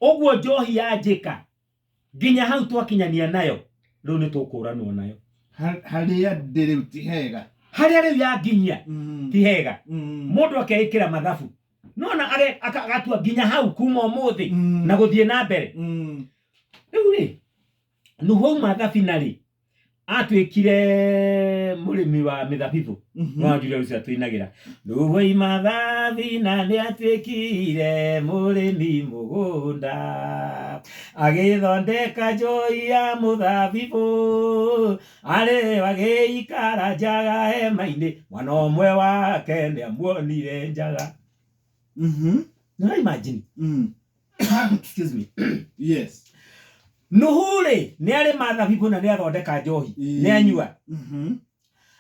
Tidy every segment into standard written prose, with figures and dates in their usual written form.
Ũguo njohi yanjĩka nginya hau twakinyania nayo rĩu nĩ tũkũranwo nayo. Harĩa ndĩ rĩu ti hega. Harĩa rĩu yanginyia ti hega. Mũndũ akeĩkĩra mathabu nona agatua nginya hau kuma ũmũthĩ na gũthiĩ na mbere. Rĩu rĩ, Nuhu auma thabina rĩ, atuĩkire mũrĩmi wa mĩthabibũ. No Julia ũcio atũinagĩra Nuhu auma thabina nĩ atuĩkire mũrĩmi mũgũnda, agĩthondeka njohi ya mũthabibũ, arĩo agĩikara njaga hema-inĩ, mwana ũmwe wake nĩ amuonire njaga. No imagine. Excuse me. Yes. Nuhu rĩ, nĩ arĩma thabibũ na nĩ athondeka njohi, nĩ anyua,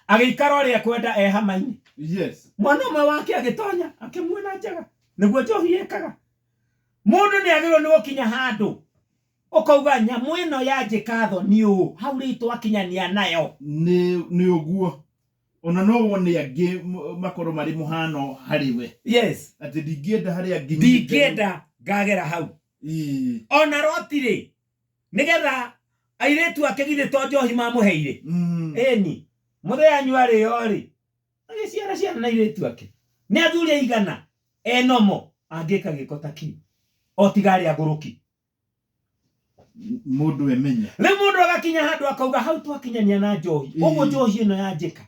agĩikara ũrĩa ekwenda e hama-inĩ. Mwana ũmwe wake agĩtonya akĩmuona njaga, nĩguo njohi ĩkaga. Mũndũ nĩ agĩrĩirwo nĩ gũkinya handũ ũkauga nyamũ ĩno yanjĩka thoni ũũ, hau rĩu twakinyania nayo. Nĩ ũguo. Ona no wone angĩ makorwo marĩ mũhano harĩ we. Atĩ ndingĩenda harĩa nginyĩte. Ndingĩenda ngagera hau. Ona Loti rĩ, nĩgetha airĩtu ake githĩ to njohi mamũheire? Ĩni. Mũthee anyua arĩo rĩ, agĩciara ciana na airĩtu ake. Nĩ athuri aigana enomo angĩka gĩko ta kĩu? O tiga arĩa agũrũki. Mũndũ emenya. Rĩu mũndũ agakinya handũ akauga hau twakinyania na njohi. Ũguo njohi ĩno yanjĩka.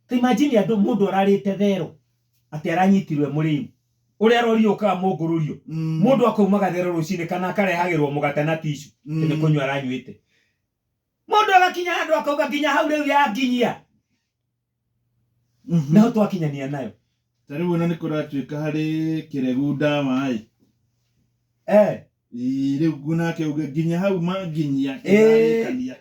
Ta imagine andũ mũndũ ararĩte thero atĩ aranyitirwo e mũrĩu. Ũrĩa rori yũkaga mũngũrũrio. Mũndũ akaumaga thero rũcinĩ kana akarehagĩrwo mũgate na tissue atĩ nĩ kũnyua aranyuĩte. Mũndũ agakinya handũ akauga nginya hau rĩu yanginyia. Naho twakinyania nayo. Ta rĩu ona nĩ kũratuĩka harĩ kĩregu ndawa ĩ. Ĩĩ, rĩu nguo nake uge nginya hau manginyia ndarĩkania.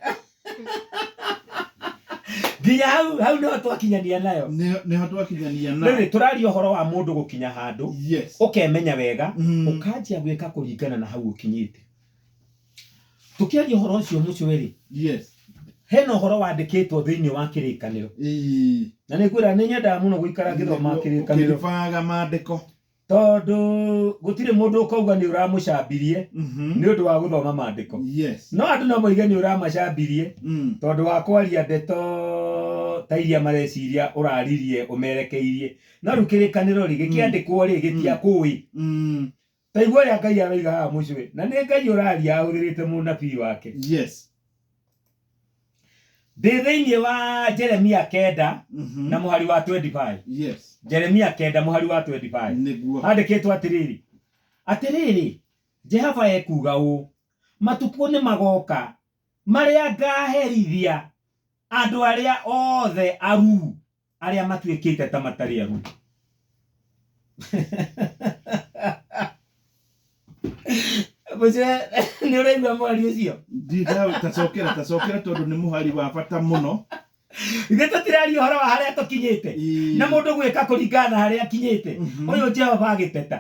Nginya hau, hau niho twakinyania nayo. Nĩho twakinyania nayo. Rĩu tũraria ũhoro wa mũndũ gũkinya handũ. Ũkemenya wega, ũkanjia gwĩka kũringana na hau ũkinyĩte. Tũkĩaria ũhoro ũcio mũcwe rĩ, hena ũhoro wandĩkĩtwo thĩinĩ wa kĩrĩkanĩro. Na nĩ ngwĩra nĩ nyendaga mũno gũikara ngĩthoma kĩrĩkanĩro. Ũkĩribaga maandĩko. Tondũ gũtirĩ mũndũ ũkauga nĩ ũramũcambirie nĩ ũndũ wa gũthoma maandĩko. No andũ no moige nĩ ũramacambirie tondũ wa kwaria ndeto ta iria mareciria ũraririe ũmerekeirie. No rĩu kĩrĩkanĩro rĩ, gĩkĩandĩkwo rĩ, gĩtiakũĩ. Ta igua ũrĩa Ngai aroiga haha mũcwe, na nĩ Ngai ũraria ahũthĩrĩte mũnabii wake. Ndĩ thĩinĩ wa Jeremia 9 na mũhari wa 25. Jeremia 9 mũhari wa 25. Handĩkĩtwo atĩrĩrĩ, atĩrĩrĩ, Jehova ekuuga ũũ, matukũ nĩ magoka marĩa ngaherithia andũ arĩa othe aruu arĩa matuĩkĩte ta matarĩ aruu. Mũcwe, nĩ ũraigua mũhari ũcio? Tacokera, tacokera tondũ nĩ mũhari wa bata mũno. Ithuĩ tũtiraria ũhoro wa harĩa tũkinyĩte. Na mũndũ gwĩka kũringana na harĩa akinyĩte. Ũyũ Jehova agĩteta.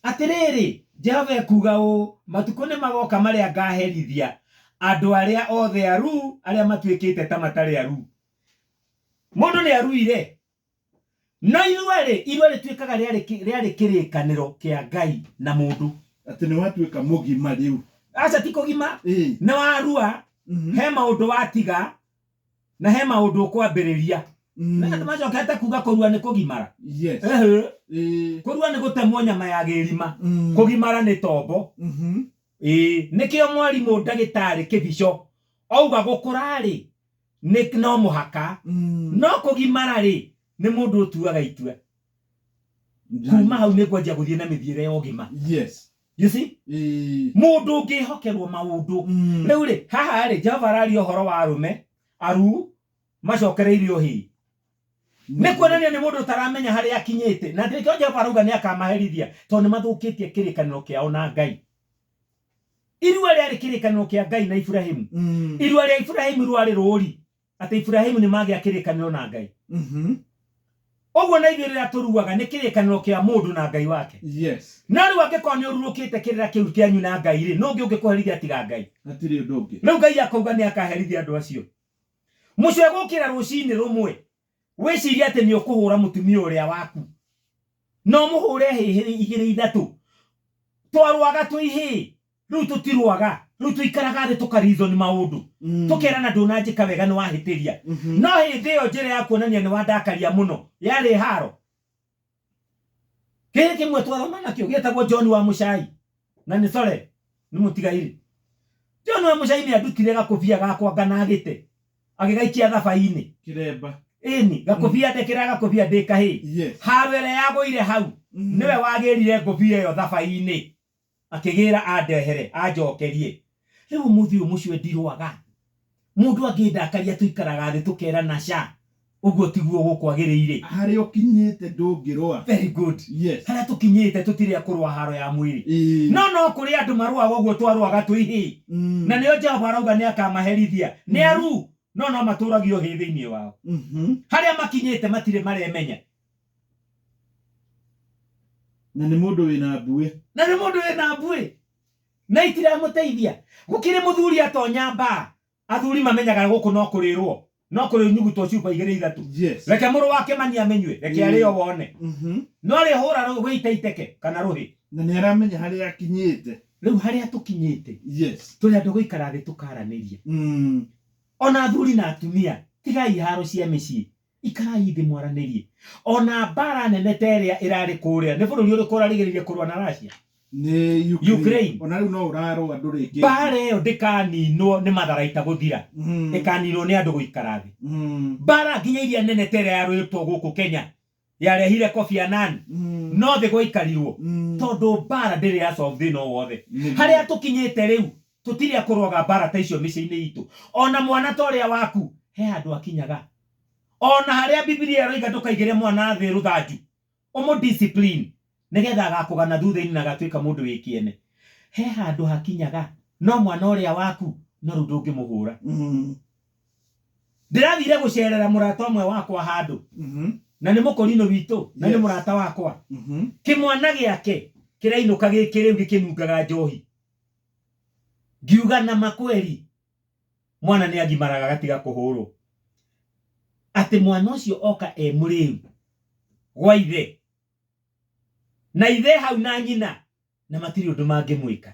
Atĩrĩrĩ, Jehova ekuuga ũũ, matukũ nĩ magoka marĩa ngaherithia andũ arĩa othe aruu arĩa matuĩkĩte ta matarĩ aruu. Mũndũ nĩ aruire. No irua rĩ, irua rĩtuĩkaga rĩarĩ kĩrĩkanĩro kĩa Ngai na mũndũ. Atĩ nĩ watuĩka mũgima rĩu. Aca ti kũgima. Nĩ warua, he maũndũ watiga na he maũndũ ũkwambĩrĩria. Na andũ macokete kuga kũrua nĩ kũgimara. Kũrua nĩ gũtemwo nyama ya gĩrima. Kũgimara nĩ tombo. Nĩkĩo mwarimũ ndagĩtarĩ Kĩbico auga gũkũra rĩ, nĩ no mũhaka. No kũgimara rĩ, nĩ mũndũ ũtuaga itua. Kuma hau nĩ ngwanjia gũthiĩ na mĩthiĩre ya ũgima. You see? Mũndũ ũngĩhokerwo maũndũ. Rĩu rĩ, haha rĩ, Jehova araria ũhoro wa arũme, aruu, macokereirie ũhĩĩ. Nĩ kuonania nĩ mũndũ ũtaramenya harĩa akinyĩte. Na nĩkĩo Jehova arauga nĩ akamaherithia, tondũ nĩ mathũkĩtie kĩrĩkanĩro kĩao na Ngai. Irua rĩarĩ kĩrĩkanĩro kĩa Ngai na Iburahĩmu. Irua rĩa Iburahĩmu rwarĩ rũũri atĩ Iburahĩmu nĩ magĩa kĩrĩkanĩro na Ngai. Ũguo na ithuĩ rĩrĩa tũruaga nĩ kĩrĩkanĩro kĩa mũndũ na Ngai wake. No rĩu angĩkorwo nĩ ũrurũkĩte kĩrĩra kĩu kĩanyu na Ngai rĩ, nũ ũngĩ ũngĩkũherithia tiga Ngai? Hatirĩ ũndũ ũngĩ. Rĩu Ngai akauga nĩ akaherithia andũ acio. Mũcwe gũkĩra rũcinĩ rũmwe wĩcirie atĩ nĩ ũkũhũra mũtumia ũrĩa waku. No mũhũre hĩhĩ igĩrĩ ithatũ. Twarũaga twĩ ihĩĩ, rĩu tũtirũaga. Rĩu tũikaraga thĩ tũka reason maũndũ. Tũkerana ndũnanjĩka wega nĩ wahĩtĩria. No hĩndĩ ĩyo njĩra ya kuonania nĩ wandakaria mũno yarĩ haro. Kĩhĩ kĩmwe twathoma nakĩo gĩetagwo John wa Mũcai na nĩ sore nĩ mũtigairĩ. John wa Mũcai nĩ andutire gakũbia gakwa nganagĩte agĩgaikia thabai-inĩ. Kĩremba. Ĩni, gakũbia ndekĩra gakũbia ndĩ kahĩĩ. Yes. Haro ĩrĩa yagũire hau nĩwe wagĩrire ngũbia ĩyo thabai-inĩ akĩgĩra andehere anjokerie. Rĩu ũmũthĩ ũyũ mũcwe ndirũaga. Mũndũ angĩndakaria tũikaraga thĩ tũkerana ca ũguo tiguo gũkwagĩrĩire. Harĩa ũkinyĩte ndũngĩrũa. Very good. Yes. Harĩa tũkinyĩte tũtirĩ a kũrũa haro ya mwĩrĩ. No no kũrĩ andũ marũaga ũguo twarũaga twĩ ihĩĩ. Na nĩo Jehova arauga nĩ akamaherithia. Nĩ aruu no no matũragio hĩ thĩinĩ wao. Harĩa makinyĩte matirĩ maremenya. Na nĩ mũndũ wĩna mbuĩ. Na nĩ mũndũ wĩna mbuĩ. Na itiramũteithia. Gũkĩrĩ mũthuri atonya mbaa. Athuri mamenyaga gũkũ no kũrĩrwo. No kũrĩ nyugutwo cuba igĩrĩ ithatũ. Yes. Reke mũrũ wa Kĩmani amĩnyue. Reke arĩo wone. No arĩhũra rũgĩite iteke kana rũhĩ. Na nĩ aramenya harĩa akinyĩte. Rĩu harĩa tũkinyĩte. Yes. Tũrĩ andũ gũikara thĩ tũkaranĩria. Ona athuri na atumia, tigai haro cia mĩciĩ. Ikarai thĩ mwaranĩrie. Ona mbara nene ta ĩrĩa ĩrarĩ kũrĩa, nĩ bũrũri ũrĩkũ ũrarigĩrĩria kũrũa na Russia? Nĩ Ukraine. Ukraine. Ona rĩu no ũrarũa ndũrĩkĩtie. Mbara ĩyo ndĩkaninwo nĩ matharaita gũthira. Ĩkaninwo nĩ andũ gũikara thĩ. Mbara nginya iria nene ta ĩrĩa yarũĩtwo gũkũ Kenya yarehire Kofi Annan. No thĩ gwaikarirwo. Tondũ mbara ndĩrĩ ya solve thĩna o wothe. Harĩa tũkinyĩte rĩu tũtirĩ a kũrũaga mbara ta icio mĩciĩ-inĩ itũ. Ona mwana ta ũrĩa waku he handũ akinyaga. Ona harĩa Bibilia ĩroiga ndũkaigĩre mwana thĩ rũthanju, ũmũ discipline nĩgetha agakũgana thutha-inĩ na agatuĩka mũndũ wĩ kĩene. He handũ hakinyaga no mwana ũrĩa waku no rĩu ndũngĩmũhũra. Ndĩrathire gũcerera mũrata ũmwe wakwa handũ na nĩ mũkũrinũ witũ na nĩ mũrata wakwa. Kĩmwana gĩake kĩrainũka gĩkĩ rĩu gĩkĩnungaga njohi. Ngiuga na makweri mwana nĩ agimaraga agatiga kũhũrwo. Atĩ mwana ũcio oka e mũrĩu gwa ithe na ithe hau na nyina na matirĩ ũndũ mangĩmwĩka.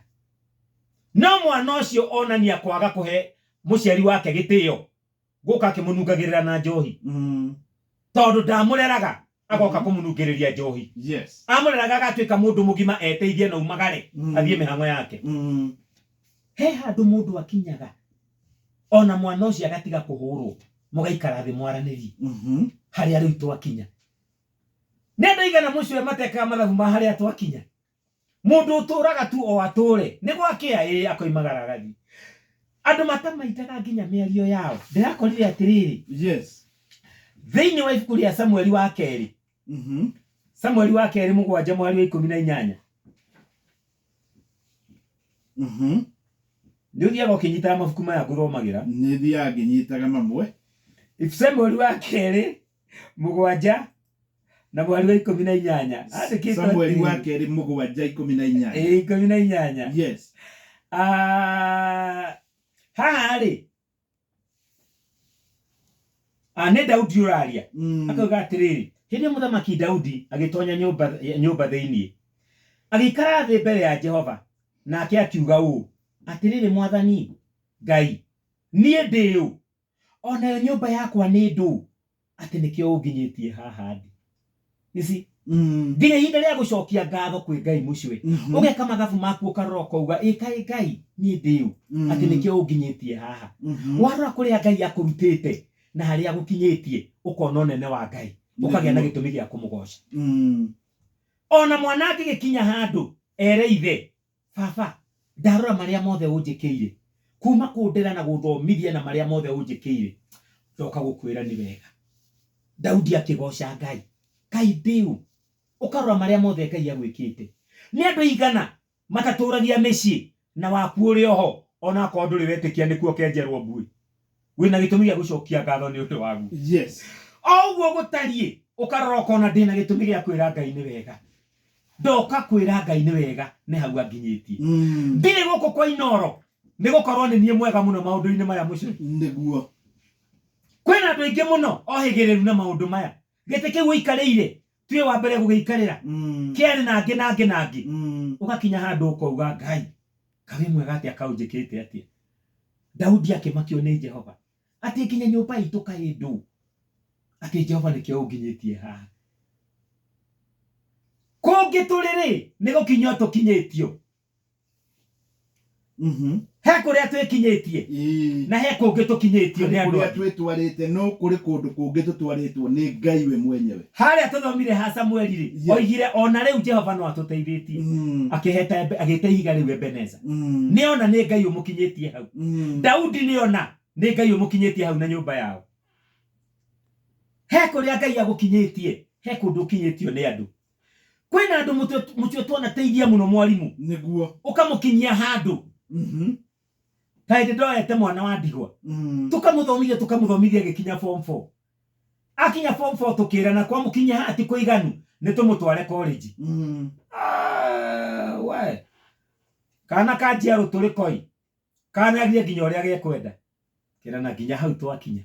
No mwana ũcio onania kwaga kũhe mũciari wake gĩtĩo gũka akĩmũnungagĩrĩra na njohi. Tondũ ndamũreraga agoka kũmũnungĩrĩria njohi. Yes. Amũreraga agatuĩka mũndũ mũgima eteithie na umagare athiĩ mĩhang'o yake. He handũ mũndũ akinyaga ona mwana ũcio agatiga kũhũrwo mũgaikara thĩ mwaranĩrie. Harĩa rĩu twakinya. Nĩ andũ aigana mũcwe matekaga mathabu ma harĩa twakinya. Mũndũ ũtũraga tu o atũre nĩ gwakĩa ĩ akoimagara agathiĩ. Andũ matamaitaga nginya mĩario yao. Ndĩrakorire atĩrĩrĩ. Yes. Thĩinĩ wa ibuku rĩa Samueli wa kerĩ. Samueli wa kerĩ mũgwanja mweri wa ikũmi na inyanya. Nĩ ũthiaga ũkĩnyitaga mabuku maya ngũthomagĩra. Nĩ thiaga ngĩnyitaga mamwe. Samueli wa kerĩ mũgwanja na mweri wa ikũmi na inyanya. Andĩkĩtwo Samueli wa atĩrĩrĩ. kerĩ mũgwanja ikũmi na inyanya. Ĩĩ, ikũmi na inyanya. Yes. Haha rĩ, nĩ Daudi ũraria. Akauga atĩrĩrĩ, hĩndĩ ĩyo mũthamaki Daudi agĩtonya nyũmba thĩinĩ, agĩikara thĩ mbere ya Jehova, nake akiuga ũũ, atĩrĩrĩ Mwathani Ngai, niĩ ndĩ ũ, onayo nyũmba yakwa nĩ ndũ, atĩ nĩkĩo ũnginyĩtie haha ndĩ. Ici nginya ihinda rĩa gũcokia ngatho kwĩ Ngai mũcwe. Ũgeka mathabu maku ũkarora ũkauga, ĩ kaĩ Ngai niĩ ndĩ ũ, atĩ nĩkĩo ũnginyĩtie haha. Warora kũrĩa Ngai akũrutĩte na harĩa agũkinyĩtie, ũkona ũnene wa Ngai, ũkagĩa na gĩtũmi gĩa kũmũgoca. Ona mwana angĩgĩkinya handũ ere ithe, baba, ndarora marĩa mothe ũnjĩkĩire, kuma kũndera na gũthomithia na marĩa mothe ũnjĩkĩire, ndoka gũkwĩra nĩ wega. Daudi akĩgoca Ngai, Ngai ndĩ ũ? Ũkarora marĩa mothe Ngai agwĩkĩte. Nĩ andũ aigana matatũragia mĩciĩ na waku ũrĩ oho, ona akorwo ndũrĩ wetĩkia nĩkuo kenjerwo mbuĩ. Wĩna gĩtũmi gĩa gũcokia ngatho nĩ ũndũ waguo. Yes. O ũguo gũtariĩ, ũkarora ũkona ndĩna gĩtũmi gĩa kwĩra Ngai nĩ wega. Ndoka kwĩra Ngai nĩ wega, nĩ hau anginyĩtie. Ndirĩ gũkũ kwa Inooro, nĩ gũkorwo nĩ niĩ mwega mũno maũndũ-inĩ maya mũciĩ. Nĩguo. Kwĩna andũ aingĩ mũno ohĩgĩrĩru na maũndũ maya. Gĩtĩ kĩu ũikarĩire, Tiwe wa mbere gũgĩikarĩra. Kĩarĩ na angĩ na angĩ na angĩ. Ũgakinya handũ ũkauga Ngai, kaĩ wĩ mwega atĩa kaũnjĩkĩte atĩa? Daudi akĩmakio nĩ Jehova atĩ nginya nyũmba itũ kaĩ ndũ atĩ Jehova nĩkĩo ũnginyĩtie haha. Kũngĩ tũrĩ rĩ nĩ gũkinyio tũkinyĩtio. He kũrĩa twĩkinyĩtie na he kũngĩ tũkinyĩtio nĩ andũ kũrĩa angĩ. Twĩtwarĩte no kũrĩ kũndũ kũngĩ tũtwarĩtwo nĩ Ngai we mwenyewe. Harĩa tũthomire ha Samueli rĩ, oigire ona rĩu Jehova no atũteithĩtie. Akĩheta agĩta ihiga rĩu Ebeneza. Nĩona nĩ Ngai ũmũkinyĩtie hau. Daudi nĩona nĩ Ngai ũmũkinyĩtie hau na nyũmba yao. He kũrĩa Ngai agũkinyĩtie, he kũndũ ũkinyĩtio nĩ andũ. Kwĩna andũ mũtwe twanateithia mũno mwarimũ. Nĩguo. Ũkamũkinyia handũ. Ta hĩndĩ ndoete mwana wa ndigwa. Tũkamũthomithia tũkamũthomithia agĩkinya form 4. Akinya form 4 tũkĩrana kwamũkinyia haha ti kũiganu nĩ tũmũtware college. Ah, we. Kana ka njiarũ tũrĩ koi. Kanagie nginya ũrĩa gekwenda. Kĩrana nginya hau twakinya.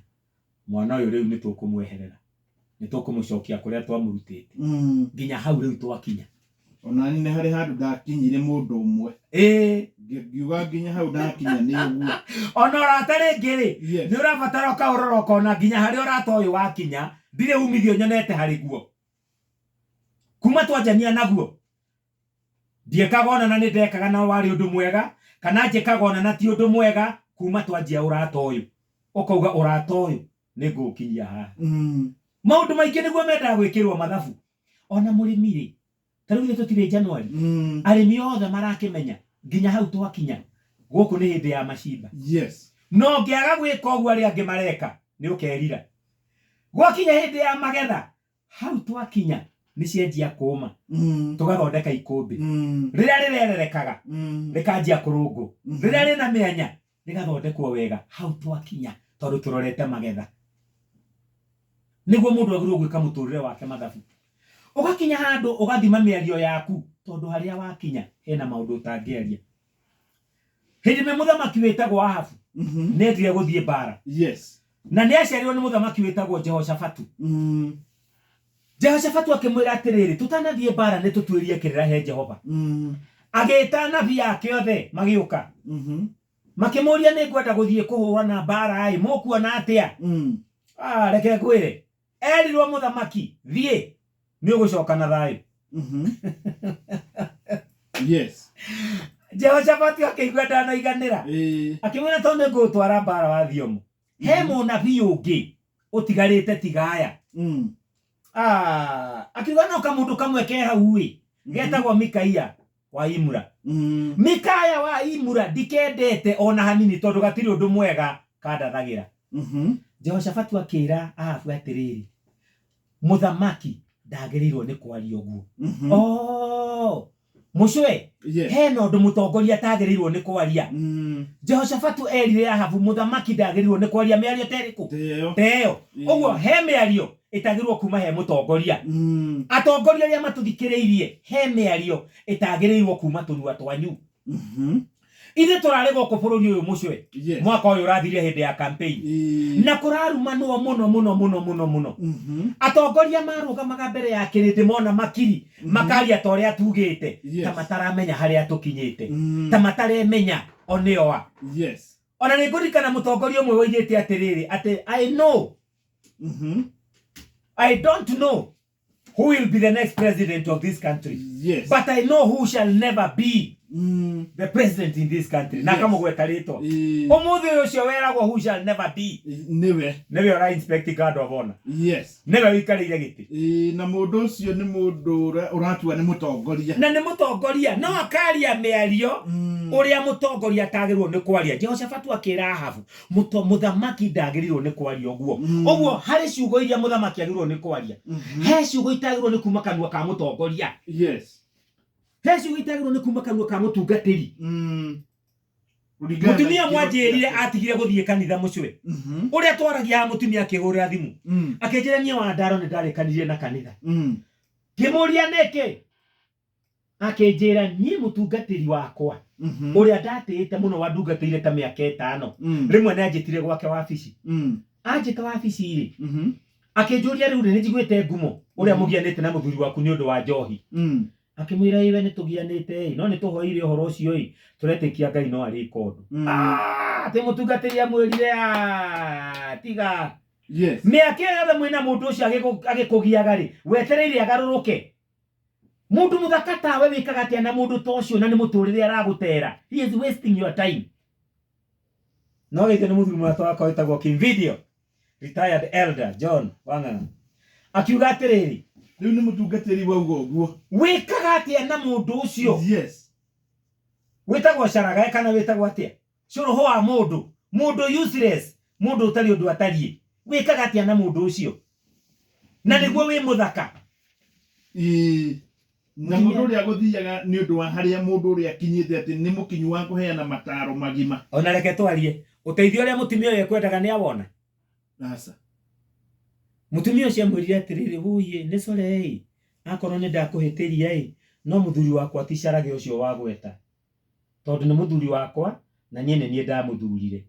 Mwana ũyũ rĩu nĩ tũkũmweherera. Nĩ tũkũmũcokia kũrĩa twamũrutĩte. Nginya hau rĩu twakinya. Ona niĩ nĩ harĩ handũ ndakinyire mũndũ ũmwe. Ngiuga nginya hau ndakinya nĩ ũguo. Ona ũrata rĩngĩ rĩ, nĩ ũrabatara ũkaũrora ũkona nginya harĩa ũrata ũyũ wakinya, ndirĩ umithio nyonete harĩ guo. Kuma twanjania naguo, ndiĩkaga ona na nĩ ndekaga na warĩ ũndũ mwega, kana njĩkaga ona na ti ũndũ mwega, kuma twanjia ũrata ũyũ. Ũkauga ũrata ũyũ nĩ ngũũkinyia haha. Maũndũ maingĩ nĩguo mendaga gwĩkĩrwo mathabu. Ona mũrĩmi rĩ, ta rĩu ithuĩ tũtirĩ January, arĩmi othe marakĩmenya nginya hau twakinya gũkũ nĩ hĩndĩ ya macimba. No ũngĩaga gwĩka ũguo arĩa angĩ mareka, nĩ ũkerira. Gwakinya hĩndĩ ya magetha, hau twakinya nĩ cianjia kũma. Tũgathondeka ikũmbĩ. Rĩrĩa rĩrererekaga, rĩkanjia kũrũngwo. Rĩrĩa rĩna mĩanya, rĩgathondekwo wega. Hau twakinya tondũ tũrorete magetha. Nĩguo mũndũ agĩrĩirwo gwĩka mũtũrĩre wake mathabu. Ũgakinya handũ ũgathima mĩario yaku tondũ harĩa wakinya hena maũndũ ũtangĩaria. Hĩndĩ ĩmwe mũthamaki wĩtagwo Ahabu nĩendire gũthiĩ mbara. Na nĩ aciarirwo nĩ mũthamaki wĩtagwo Jehoshafatu. Jehoshafatu akĩmwĩra atĩrĩrĩ, tũtanathiĩ mbara nĩ tũtuĩrie kĩrĩra he Jehova. Agĩta anabii ake othe magĩũka. Makĩmũria nĩ ngwenda gũthiĩ kũhũrana mbara ĩ, mũkuona atĩa? Ah, reke ngwĩre. Erirwo mũthamaki, thiĩ, nĩ ũgũcoka na thayũ. Jehoshafatu akĩigua ndanaiganĩra. Akĩmwĩra tondũ nĩ ngũgũtwara mbara wa thiomo. He mũnabii ũngĩ ũtigarĩte tiga aya. Ah, akiuga no kamũndũ kamwe ke hau ĩ, getagwo Mikaia wa Imura. Mikaya wa Imura ndikendete ona hanini tondũ gatirĩ ũndũ mwega kandathagĩra. Jehoshafatu akĩra Ahabu atĩrĩrĩ, mũthamaki ndagĩrĩirwo nĩ kwaria ũguo. Oh, mũcwe, hena ũndũ mũtongoria atagĩrĩirwo nĩ kwaria. Jehoshafatu erire Ahabu mũthamaki ndagĩrĩirwo nĩ kwaria mĩario ta ĩrĩkũ? Teyo. Ta ĩyo. Ũguo he mĩario ĩtagĩrĩirwo kuma he mũtongoria. Atongoria arĩa matũthikĩrĩirie, he mĩario ĩtagĩrĩirwo kuma tũnua twanyu. Ithuĩ tũrarĩ gũkũ bũrũri ũyũ mũcwe. Mwaka ũyũ ũrathirire hĩndĩ ya campaign. Na kũrarumanwo mũno mũno mũno mũno mũno. Atongoria marũgamaga mbere ya kĩrĩndĩ mona makiri, makaria ta ũrĩa tugĩte, ta mataramenya harĩa tũkinyĩte. Ta mataremenya o nĩo a. Ona nĩ ngũririkana mũtongoria ũmwe woigĩte atĩrĩrĩ, atĩ I know, I don't know who will be the next president of this country. But I know who shall never be the president in this country. Na akamũgweta rĩtwa. Ũmũthĩ ũyũ ũcio weragwo who shall never be. Nĩwe. Nĩwe ũra inspect guard of honor. Nĩwe ũikarĩire gĩtĩ. Ĩĩ, na mũndũ ũcio nĩ mũndũ ũratua nĩ mũtongoria. Na nĩ mũtongoria, no akaria mĩario ũrĩa mũtongoria atagĩrĩirwo nĩ kwaria. Jehoshafatu akĩra Ahabu, mũthamaki ndagĩrĩirwo nĩ kwaria ũguo. Ũguo harĩ ciugo iria mũthamaki agĩrĩirwo nĩ kwaria. He ciugo itagĩrĩirwo nĩ kuma kanua ka mũtongoria. He ciugo itagĩrĩirwo nĩ kuma kanua ka mũtungatĩri. Kũringana na Mũtumia ikĩro mwanjĩrire ciake. atigire gũthiĩ kanitha mũcwe. Ũrĩa twaragia haha mũtumia akĩhũrĩra thimũ. Akĩnjĩra niĩ wa ndaro nĩ ndarĩkanirie na kanitha. Ngĩmũria nĩkĩ? Akĩnjĩra niĩ mũtungatĩri wakwa ũrĩa ndatĩĩte mũno wandungatĩire ta mĩaka ĩtano. Rĩmwe nĩ anjĩtire gwake wabici. Anjĩta wabici rĩ, Akĩnjũria rĩu rĩ, nĩ njiguĩte ngumo ũrĩa mũgianĩte na mũthuri waku nĩ ũndũ wa njohi. Akĩmwĩra ĩwe nĩ tũgianĩte ĩ, no nĩ tũhoeire ũhoro ũcio ĩ, tũretĩkia Ngai no arĩka ũndũ. Ah, atĩ mũtungatĩri amwĩrire "Ah, tiga. Mĩaka ĩyo yothe mwĩna mũndũ ũcio agĩkũgiaga rĩ, wetereire agarũrũke. Mũndũ mũthaka tawe wĩkaga atĩa na mũndũ ta ũcio na nĩ mũtũrĩre aragũtera? He is wasting your time. No gĩkĩ nĩ mũthuri mũrata wakwa wĩtagwo King Video, retired elder John Wang'ang'a. Akiuga atĩrĩrĩ, Rĩu nĩ mũtungatĩri wauga ũguo. Wĩkaga atĩa na mũndũ ũcio? Wĩtagwo caragae kana wĩtagwo atĩa? Cũrũhũ wa mũndũ, mũndũ useless, mũndũ ũtarĩ ũndũ atariĩ. Wĩkaga atĩa na mũndũ ũcio? Na nĩguo wĩ mũthaka. Ĩĩ. Na mũndũ ũrĩa agũthiaga nĩ ũndũ wa harĩa mũndũ ũrĩa akinyĩte atĩ nĩ mũkinyu wa kũheana mataro magima. Ona reke twarie, ũteithio ũrĩa mũtumia ũyũ ekwendaga nĩ awona? Aca. Mũtumia ũcio amwĩrire atĩrĩrĩ, wũiĩ, nĩ core ĩ, akorwo nĩ ndakũhĩtĩria ĩ, no mũthuri wakwa ti carage ũcio wagweta. Tondũ nĩ mũthuri wakwa na niĩ nĩ niĩ ndamũthurire.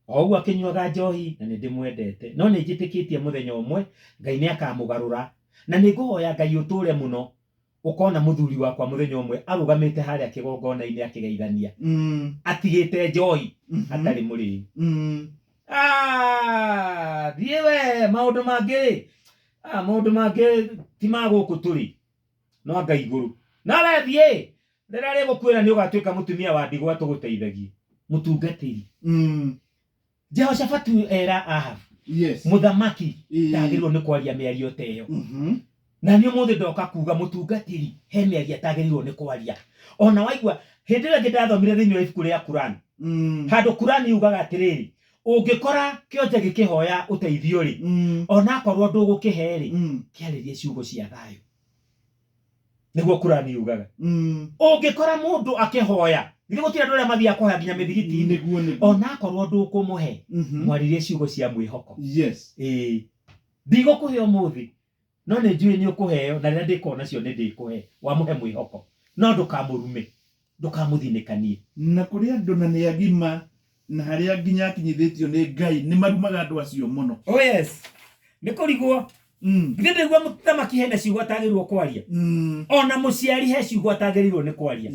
O ũguo akĩnyuaga njohi na nĩ ndĩmwendete. No nĩ njĩtĩkĩtie mũthenya ũmwe Ngai nĩ akamũgarũra. Na nĩ ngũhoya Ngai ũtũre mũno ũkona mũthuri wakwa mũthenya ũmwe arũgamĩte harĩa kĩgongona-inĩ akĩgeithania. Atigĩte njohi atarĩ mũrĩu. Ah, thiĩ we, maũndũ mangĩ rĩ, ah, maũndũ mangĩ ti ma gũkũ tũrĩ, no anga igũrũ. No we thiĩ, rĩrĩa rĩgũkuĩra nĩ ũgatuĩka mũtumia wa ndigwa tũgũteithagie. Mũtungatĩri. Jehoshafatu era Ahabu. Mũthamaki ndagĩrĩirwo nĩ kwaria mĩario ta ĩyo. Na niĩ ũmũthĩ ndoka kuga mũtungatĩri he mĩario atagĩrĩirwo nĩ kwaria. Ona waigua hĩndĩ ĩrĩa ĩngĩ ndathomire thĩinĩ wa ibuku rĩa Quran. Handũ Quran yugaga atĩrĩrĩ, ũngĩkora kĩonje gĩkĩhoya ũteithio rĩ, ona akorwo ndũgũkĩhe rĩ, kĩarĩrie ciugo cia thayũ. Nĩguo Quran yugaga. Ũngĩkora mũndũ akĩhoya, githĩ gũtirĩ andũ arĩa mathiaga kũhoya nginya mĩthigiti-inĩ? Nĩguo, nĩguo. Ona akorwo ndũkũmũhe, mwarĩrie ciugo cia mwĩhoko. Ĩĩ. Ndigũkũhe ũmũthĩ, no nĩ njũĩ nĩ ũkũheo, na rĩrĩa ndĩkorwo nacio nĩ ndĩkũhe. Wamũhe mwĩhoko. No ndũkamũrume, ndũkamũthinĩkanie. Na kũrĩ andũ na nĩ agima na harĩa nginya akinyithĩtio nĩ Ngai nĩ marumaga andũ acio mũno. Oh yes. Nĩ kũrigwo. Githĩ ndũigua mũthamaki hena ciugo atagĩrĩirwo kwaria? Ona mũciari he ciugo atagĩrĩirwo nĩ kwaria.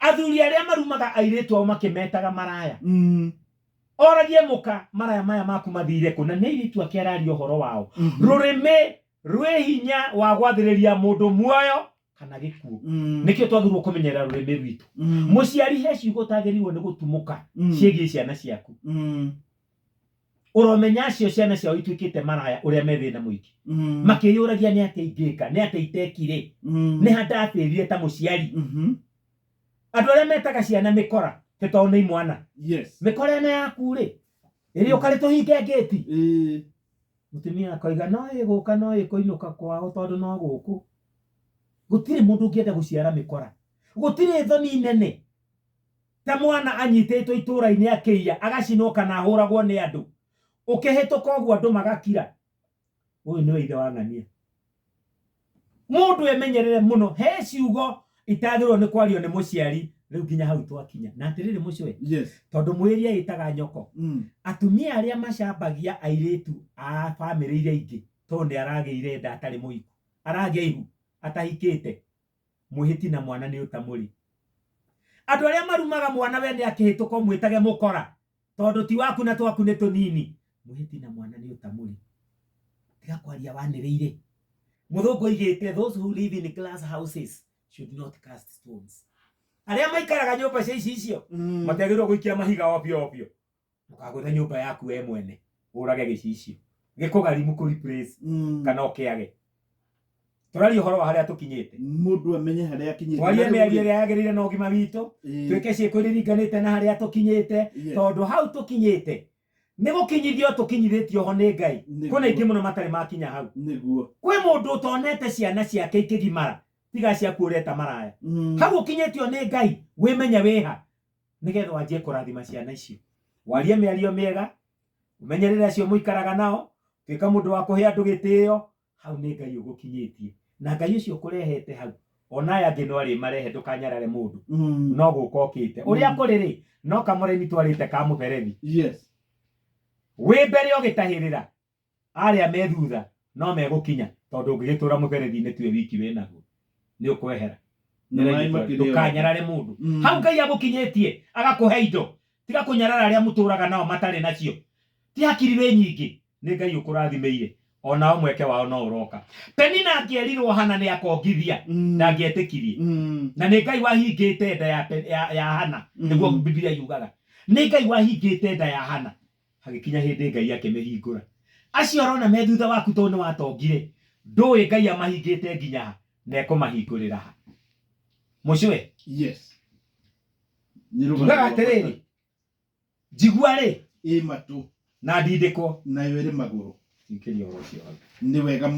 Athuri arĩa marumaga airĩtu ao makĩmetaga maraya. Oragie mũka maraya maya maku mathire kũ, na nĩ airĩtu ake araria ũhoro wao. Rũrĩmĩ rwĩ hinya wa gwathĩrĩria mũndũ muoyo kana gĩkuũ. Nĩkĩo twagĩrĩirwo kũmenyerera rũrĩmĩ rwitũ. Mũciari he ciugo ũtagĩrĩirwo nĩ gũtumũka ciĩgiĩ ciana ciaku. Ũromenya acio ciana ciao ituĩkĩte maraya ũrĩa me thĩna mũingĩ. Makĩyũragia nĩ atĩa ingĩka, nĩ atĩa itekire, nĩ ha ndathĩrire ta mũciari. Andũ arĩa metaga ciana mĩkora ti tondũ nĩ imwana. Mĩkora ĩno yaku rĩ, ĩrĩ ũka rĩ tũhinge ngĩti. Mũtumia akoiga no ĩgũka no ĩkũinũka kwao tondũ no gũkũ. Gũtirĩ mũndũ ũngĩenda gũciara mĩkora. Gũtirĩ thoni nene ta mwana anyitĩtwo itũũra-inĩ akĩiya, agacinwo kana ahũragwo nĩ andũ. Ũkĩhĩtũka ũguo andũ magakira. Ũyũ nĩwe ithe wa ng'ania. Mũndũ emenyerere mũno, he ciugo itagĩrĩirwo nĩ kwario nĩ mũciari rĩu nginya hau twakinya. Na atĩrĩrĩ mũcũe, tondũ mwĩri aĩtaga nyoko. Atumia arĩa macambagia airĩtu a bamĩrĩ iria ingĩ tondũ nĩ aragĩire nda atarĩ mũhiku, aragĩa ihu atahikĩte, mwĩhĩti na mwana nĩ ũtamũrĩ. Andũ arĩa marumaga mwana we nĩ akĩhĩtũka ũmwĩtage mũkora tondũ ti waku na twaku nĩ tũnini, mwĩhĩti na mwana nĩ ũtamũrĩ. Tiga kwaria wanĩrĩire. Mũthũngũ oigĩte those who live in glass houses should not cast stones. Arĩa maikaraga nyũmba cia icicio matiagĩrĩirwo gũikia mahiga ovyo ovyo. Ndũkagũthe nyũmba yaku we mwene ũrage gĩcicio gĩkũgarimu kũ replace kana ũkĩage. Tũraria ũhoro wa harĩa tũkinyĩte. Mũndũ amenye harĩa akinyĩte. Twarie mĩario ĩrĩa yagĩrĩire na ũgima witũ, twĩke ciĩko iria iringanĩte na harĩa tũkinyĩte, tondũ hau tũkinyĩte nĩ gũkinyithio tũkinyithĩtio ho nĩ Ngai. Kwĩna aingĩ mũno matarĩ makinya hau. Kwĩ mũndũ ũtonete ciana ciake ikĩgimara, tiga ciaku ũreta maraya. Hau ũkinyĩtio nĩ Ngai, wĩmenye wĩha, nĩgetha wanjie kũrathima ciana icio. Warie mĩario mĩega, ũmenyerere acio mũikaraga nao, tuĩka mũndũ wa kũhe andũ gĩtĩo, hau nĩ Ngai ũgũkinyĩtie. Na Ngai ũcio ũkũrehete hau, ona aya angĩ no arĩmarehe, ndũkanyarare mũndũ. No gũka ũkĩte. Ũrĩa kũrĩ rĩ, no kamũraini twarĩte ka mũberethi. Wĩ mbere ũgĩtahĩrĩra, arĩa me thutha, No megũkinya tondũ ũngĩgĩtũra mũberethi-inĩ tiwe wiki wĩnaguo, nĩ ũkwehera. Na maĩ makĩrĩ o. Ndũkanyarare mũndũ. Hau Ngai agũkinyĩtie agakũhe indo, tiga kũnyarara arĩa mũtũraga nao matarĩ nacio. Ti hakiri wĩ nyingĩ, nĩ Ngai ũkũrathimĩire, onao mweke wao no ũroka. Penina angĩerirwo Hana nĩ akongithia, ndangĩetĩkirie. Na nĩ Ngai wahingĩte nda ya Hana, nĩguo Bibilia yugaga. Nĩ Ngai wahingĩte nda ya Hana. Hagĩkinya hĩndĩ Ngai akĩmĩhingũra. Acio ũrona me thutha waku tondũ nĩ watongire, ndũĩ Ngai amahingĩte nginya ha, na ekũmahingũrĩra ha. Mũcwe. Yes. Nĩ rũgano Tugaga rwa atĩrĩrĩ, bata. njigua rĩ Ĩ matũ. Na ndindĩkwo. Nayo ĩrĩ magũrũ. Ikĩria ũhoro ũcio hau. Nĩ wega.